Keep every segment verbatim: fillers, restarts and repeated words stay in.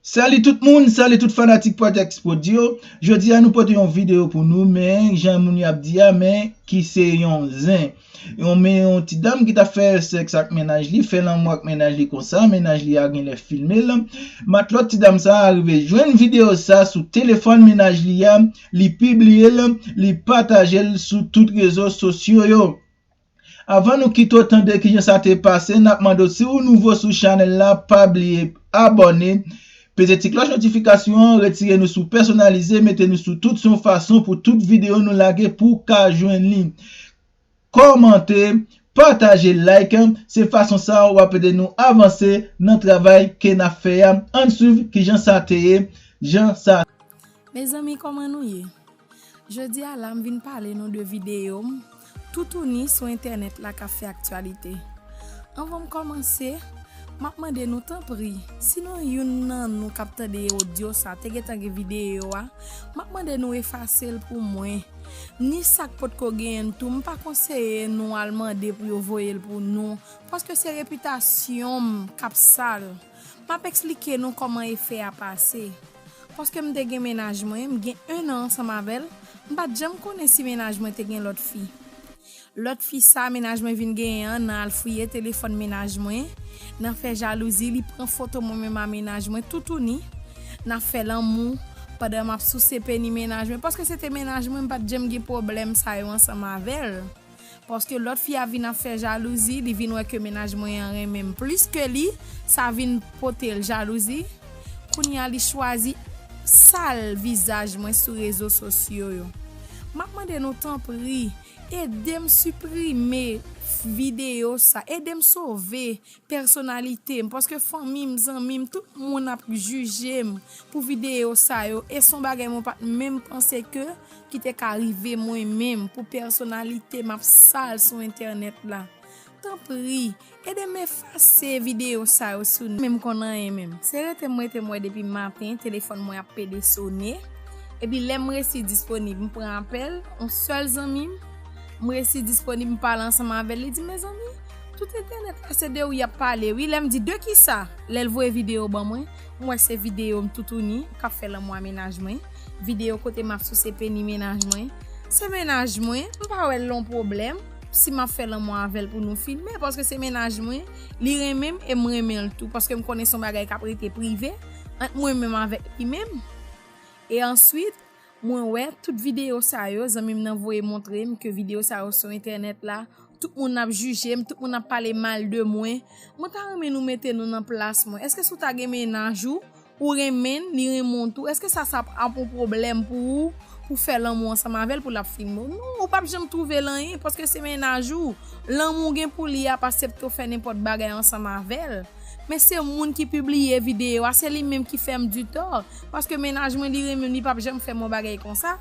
Salut tout moun, salut tout fanatik Project Prod yo. Jodi a nou pote yon videyo pou nou, men jan moun yo ap di a, men ki se yon zen. Yon men yon ti dam ki t ap fè sèks ak mennaj li, fè lanmou ak mennaj li konsa, mennaj li a genlè filme l. Matlòt ti dam sa a rive jwenn videyo sa sou telefòn mennaj li a, li pibliye l, li pataje l sou tout rezo sosyo yo. Avan nou kite w tande kijan sa te pase, n ap mande w, si w nouvo sou chanèl la, pa bliye abòne, peze ti klòch notifikasyon an, retire nou sou pèsonalize, mete nou sou tout son fason pou tout videyo nou lage pou w ka jwenn li. Kòmante, pataje, like, se fason sa w ap ede nou avanse nan travay ke n ap fè a. Ann swiv kijan sa te ye, jan sa. Mezanmi, kòman nou ye? Jodi a la, m vin pale nou de videyo m toutouni sou entènèt la k ap fè aktyalite. Anvan m kòmanse, m ap mande nou tanpri, si nou youn nan nou k ap tande odyo sa te gentan gen videyo a, m ap mande nou efase l pou mwen. Ni sa k potko genyen l tou, m pa konseye nou al mande pou yo voye l pou nou, paske se repitasyon m k ap sal. M ap eksplike nou kòman efè a pase. Paske m te gen mennaj mwen, m gen en an ansanm avè l, m pa t janm konnen si mennaj mwen te gen lòt fi. Lòt fi sa mennaj mwen vin genyen an, nan al fouye telefòn mennaj mwen, nan fè jalouzi, li pran foto mwen menm a mennaj mwen toutouni, nan fè lanmou, pandan m ap souse peni mennaj mwen, paske se te mennaj mwen, m pa t janm gen pwoblèm sa yo ansanm avè l. Paske lòt fi a vin ap fè jalouzi, li vin wè ke mennaj mwen an renmen m plis ke li, sa vin pote l jalouzi. Kounye a li chwazi sal vizaj mwen sou rezo sosyo yo. M ap mande nou tanpri, ede m siprime videyo sa, ede m sove pèsonalite m, paske fanmi m, zanmi m, tout moun ap jije m pou videyo sa yo, e se yon bagay mwen pa t menm panse ke ki te ka rive mwen menm pou pèsonalite m ap sal sou entènèt la. Tanpri, ede m efase videyo sa yo sou nou. Menm konn anyen menm. Se rete m rete m wè depi maten, telefòn mwen ap pede sone. Epi lè m resi disponib, m pran apèl, yon sèl zanmi m, m resi disponib, m pale ansanm avè l, li di, "Mezanmi, tout entènèt la se de ou y ap pale, wi." Lè m di, "De kisa?" Lè l voye videyo ban mwen, m wè se videyo m toutouni, k ap fè lanmou a mennaj mwen, videyo kote m ap souse peni mennaj mwen. Se mennaj mwen, m pa wè l yon pwoblèm si m ap fè lanmou avè l pou nou filme, paske se mennaj mwen, li renmen m e m renmen l tou, paske m konnen se yon bagay k ap rete prive ant mwen menm avèk li menm. E answit, mwen wè tout videyo sa yo, zanmi m nan voye montre m ke videyo sa yo sou entènèt la, tout moun ap jije m, tout moun ap pale mal de mwen. Mwen ta renmen nou mete nou nan plas mwen. Èske si w ta gen mennaj ou, ou renmen l, li renmen w tou, èske sa, sa ap yon pwoblèm pou ou, pou fè lanmou ansanm avè l, pou l ap filme w? Non, ou p ap janm twouve l anyen, paske se mennaj ou. Lanmou w gen pou li a pa aksepte w fè nenpòt bagay ansanm avè l. Men se moun ki pibliye videyo a, se li menm ki fè m di tò. Paske mennaj mwen, li renmen m, li p ap janm fè m yon bagay konsa.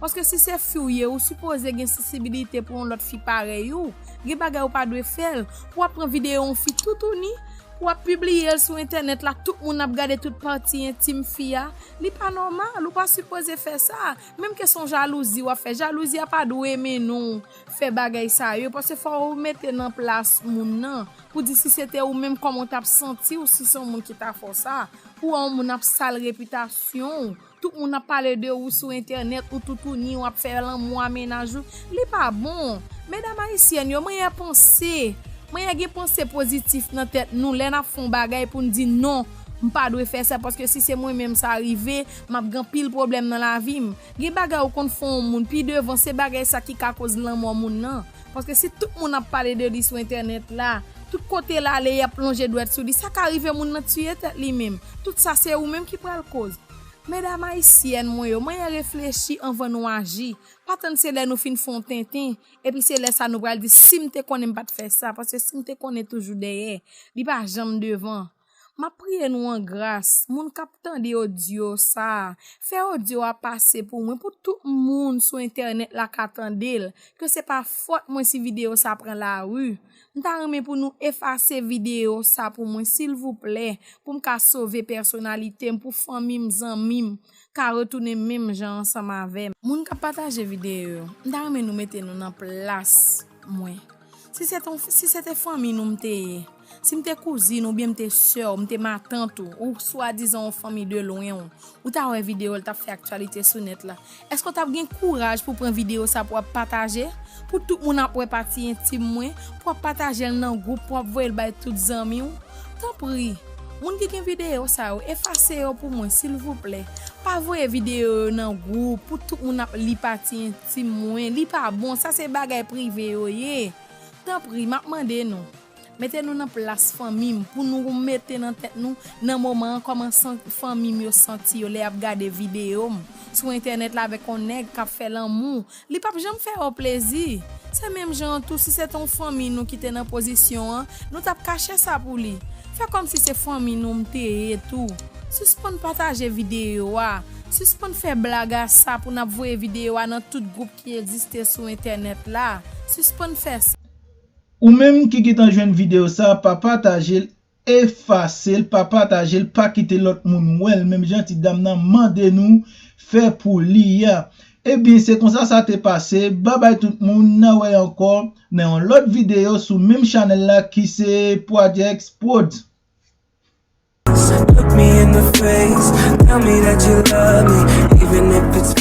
Paske si se fi w ye, ou sipoze gen sansibilite pou yon lòt fi parèy ou. Gen bagay ou pa dwe fè l. Pou w ap pran videyo yon fi toutouni, pou w ap pibliye l sou entènèt la, tout moun ap gade tout pati entim fi a. Li pa nòmal, ou pa sipoze fè sa. Menm ke se yon jalouzi w ap fè, jalouzi a pa dwe mennen w fè bagay sa yo, paske fò ou mete nan plas moun nan, pou di si se te ou menm, kòman w t ap santi w si se yon moun ki ta fè w sa, pou wè yon moun ap sal repitasyon w, tout moun ap pale de ou sou entènèt, ou toutouni, w ap fè lanmou a mennaj ou, li pa bon. Medam ayisyèn yo, mwen gen panse, mwen gen panse pozitif nan tèt nou lè n ap fè yon bagay pou n di non, m pa dwe fè sa, paske si se mwen menm sa rive, m ap gen anpil pwoblèm nan lavi m. Gen bagay ou konn fè yon moun, pi devan se bagay sa ki ka koz lanmò moun nan. Paske si tout moun ap pale de li sou entènèt la, tout kote l ale y ap lonje dwèt sou li, sa ka rive moun nan tiye tèt li menm. Tout sa se ou menm ki pral koz. Medam ayisyèn mwen yo, mwen reflechi anvan nou aji. Pa tann se lè nou fin fè yon tenten, epi se lè sa nou pral di, "Si m te konnen m pa t fè sa, paske si m te konnen toujou dèyè, li pa janm devan." M ap priye nou an gras, moun k ap tande odyo sa a, fè odyo a pase pou mwen, pou tout moun sou entènèt la ka tande l, ke se pa fòt mwen si videyo sa a pran lari. M ta renmen pou nou efase videyo sa pou mwen, silvouplè, pou m ka sove pèsonalite m, pou fanmi m, zanmi m ka retounen menm jan ansanm avè m. Moun k ap pataje videyo yo, m ta renmen nou mete nou nan plas mwen. Si se te, si se te fanmi nou m te ye, Si m te kouzin oubyen m te sè w, m te matant ou, ou swadizan yon fanmi de lwen w, ou ta wè videyo l t ap fè aktyalite sou nèt la. Èske w t ap gen kouraj pou pran videyo sa pou w ap pataje? Pou tout moun ap wè pati entim mwen, pou w ap pataje l nan gwoup, pou w ap voye l bay tout zanmi w? Tanpri, moun ki gen videyo sa yo, efase yo pou mwen, silvouplè. Pa voye videyo yo nan gwoup, pou tout moun ap li pati entim mwen. Li pa bon, sa se bagay prive yo ye. Tanpri, m ap mande nou. Mete nou nan plas fanmi m, pou nou mete nan tèt nou, nan moman an, kòman san- fanmi m yo santi yo lè y ap gade videyo m sou entènèt la avèk yon nèg k ap fè lanmou. Li p ap janm fè yo plezi. Se menm jan an tou, si se te yon fanmi nou ki te nan pozisyon an, nou t ap kache sa pou li. Fè kòmsi se fanmi nou m te ye tou. Sispann pataje videyo a. Sispann fè blag a sa pou n ap voye videyo a nan tout gwoup ki egziste sou entènèt la. Sispann fè sa. Ou menm ki gentan jwenn videyo sa, pa pataje l, efase l, pa pataje l, pa kite lòt moun wè l, menm jan ti dam nan mande nou fè pou li a. Ebyen, se konsa sa te pase. Babay tout moun, n a wè ankò nan yon lòt videyo sou menm chanèl la ki se Projects Prod. Look me in the face, tell me that you love me, even if it's